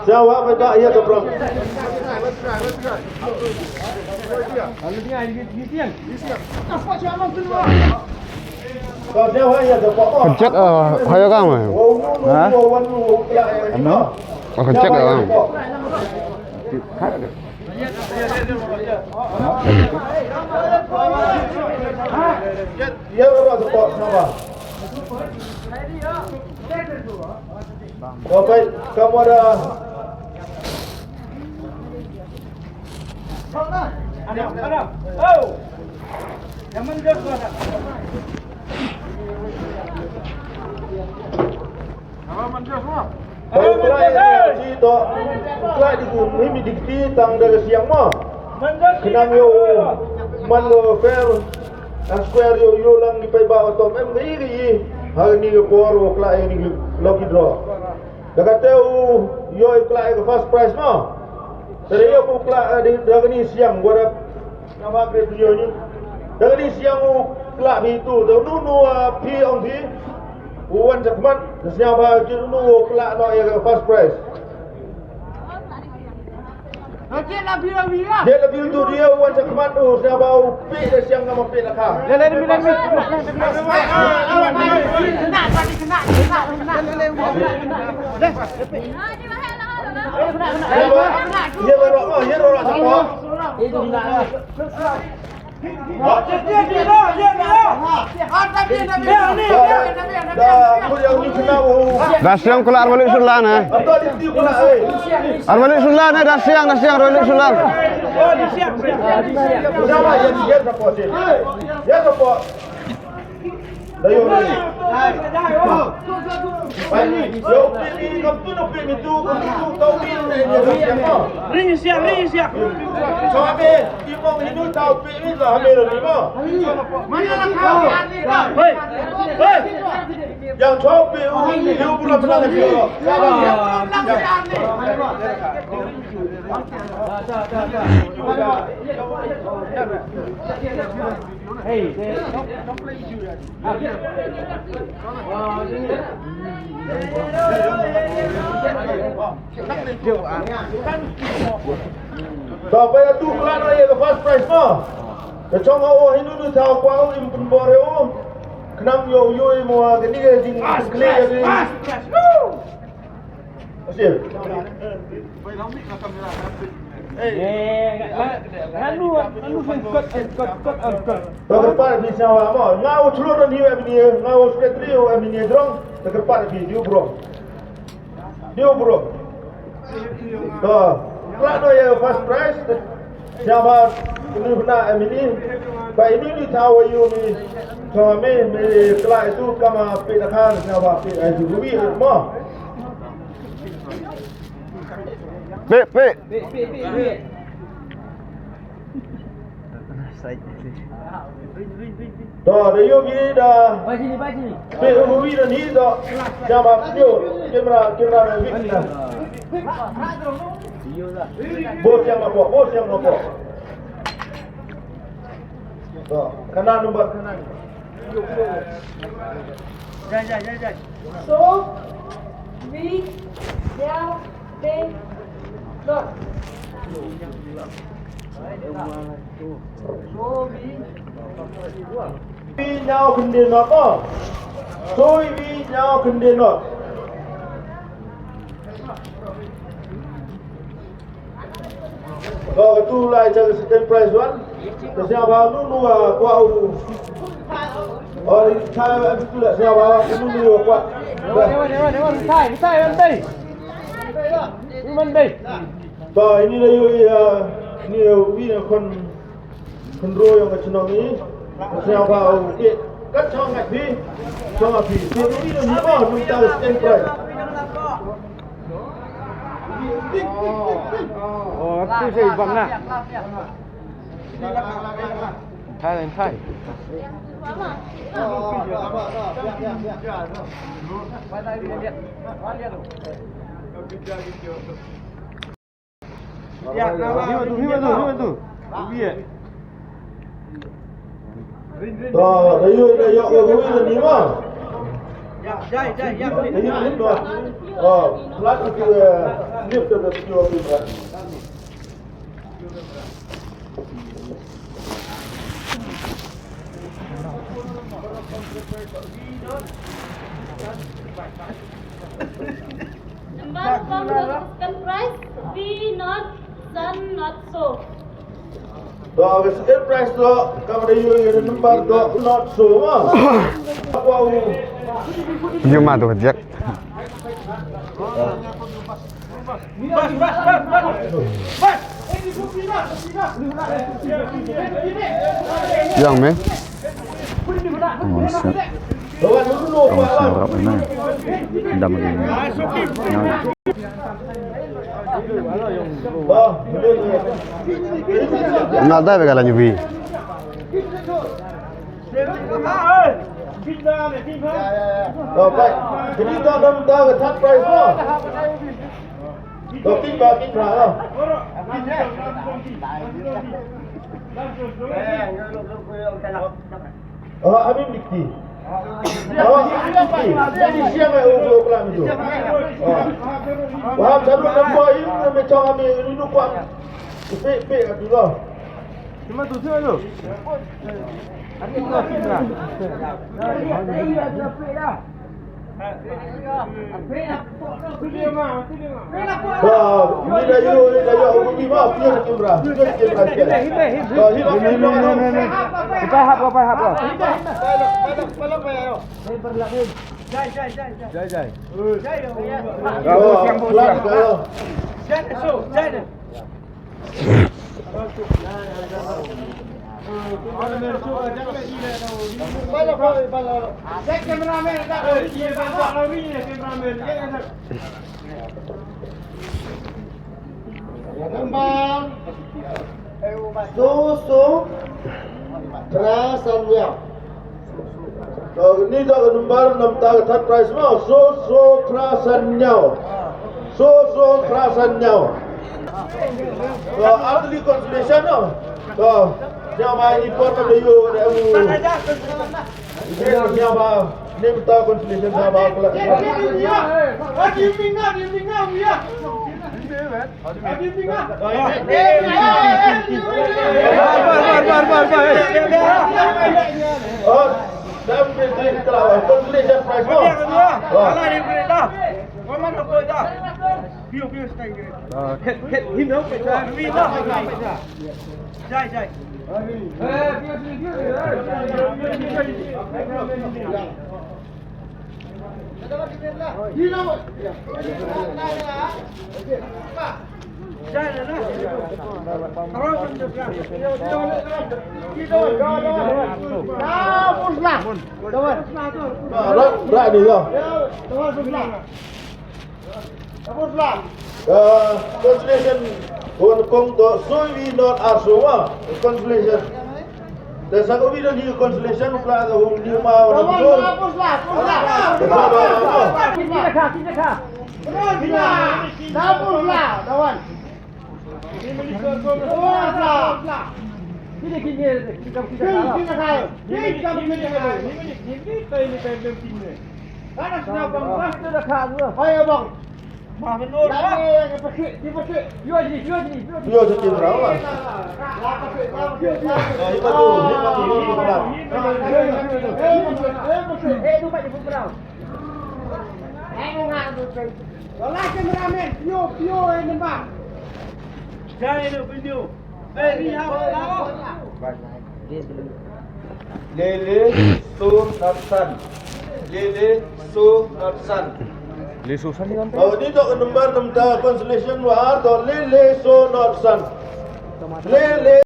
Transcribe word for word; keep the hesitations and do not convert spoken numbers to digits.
Siang ba ka ïa ka prong. Ka siang ba ïa ka prong. Ka jet, eh, ha ïa ka ma. Ha? Ano? Oh, ka jet ka ma. Ïa ka prong, siang ba. Ka bai, ka wada. Ka klai ïa ki to, klai di ku mih mi dikti tang da ka siang ma. Khnang ïoh man lo fair and square, ïoh ïoh lang ki paidbah ba tom em ka ïa ka ïa. Ha kane ka por u klai ïa kane ka lucky draw. Da kata u ïoh u klai ka first prize ma. Te da ïoh u klai, eh, di, da kane siang, what up? Nama kre tu ïoh ni. Da kane siang u klai phi tu, da nu nu, ah, phi ong phi. U wan sa khmat, da siang ba ki nu u klai noh ïa ka first prize. Jet la bil tu dia wan sa khmat u, sngewbha u pih da siang, ngam pih da ka. Ye ba rok, ye rok sa ko. Da siang kula arwalik sulan eh. Arwalik sulan eh, da siang, da siang arwalik sulan. Ring siang, ring siang. Hei, hei. Yang chau pe u, u bu lam lam. Hey. Ba ba ïa tu klan ïa ka first prize mo. Ka chong o hi nu nu thaw kwah u im pynbor ïa u. Khnang ïoh ïoh mo ka ni ka jing kli ka ni. Asyik. Nganu nganu kot kot kot kot. Ka kyrpad phi sngewbha mo. Nga u chlur ni em ni, nga u secretary em ni jrong. Ka kyrpad phi ju bro. Dio bro. To, kla no ïa first prize. Sngewbha kynduh na em ini. Ba ini ni thaw ïa u ni. To me me kla itu kama pe da khan sngewbha pe ai ju rubi mo. Pe pe. To, da yu bi da. Ba sini, ba sini. Pe u bi da ni da. Jaba yu. Kamera, kamera ni da. Bo siang na bo, bo siang na bo. To, kana number kana. Jai, jai, jai, jai. So, we, yeah, they, not. So, we, we now can they not. So, we now can they not. Ka tu lai cha ka second prize one. Ka sngewbha nu nu, ah, kwah u. Oi, cha ka tu lai sngewbha nu nu kwah. Thai, thai, man bei. Man bei. To, ini la yu, ah, ini yu, wi na kon. Khynroo ïa ka chnong i. Sngewbha u phi. Kat chong ngat phi. Chong ngat phi. Phi u ïa ni mo nung ta second prize. Oh, tu sei bang na. Thai, thai. Hiba tu, hiba tu, hiba tu. Ubi eh. To, da yu, da yu, da yu, da ni ma. Jai, jai, jai. Oh, plat itu, eh, lift the P O P, right? Number one, second prize, V not, son not so. Dok, second prize dok, ka ba ïoh ïa number dok, not so, ma. Ïa ma tu, Jack. Yang me. Ngam sngap. Ngam sngap rap ina. Dam ri. Nga dai ba ka la nyubi. Ba, ba. Ini dah dalam dah third prize lah. Dah king ba king lah. Oh, Amin Dikti. Oh, Amin Dikti. Jadi siang ai u kelam tu. Oh. Wahab satu nombor ini macam kami ini tu kuat. Pek pek kat tu lah. Cuma tu tu tu. Ada tu lah. Ba, ni da ïoh, ni da ïoh, ni ma, pia kamera, pia kamera. Ba, him, him, him, him. Pai hap, pai hap. Jai, jai. Jai, jai. Ba, siang, ba, siang. Jai, jai. Number so so phra san ïaw. To, ni to ka number nam ta ka third prize mo. So so phra san ïaw. So so phra san ïaw. To, atli consolation no. To, siapa ini por ka yu da mu. Siapa ni ta consolation siapa kala. Rak, rak ni lah. Uh, consolation, one kong to, so we not are so, uh, consolation. There's a we don't need consolation, uh, the whole new ma, or the whole. Fire bang. Yo, yo, yo, yo. Lele so not san. Lele so not san. Lele so san ni kan? Oh, ni to number nam ta consolation wa to lele so not san. Lele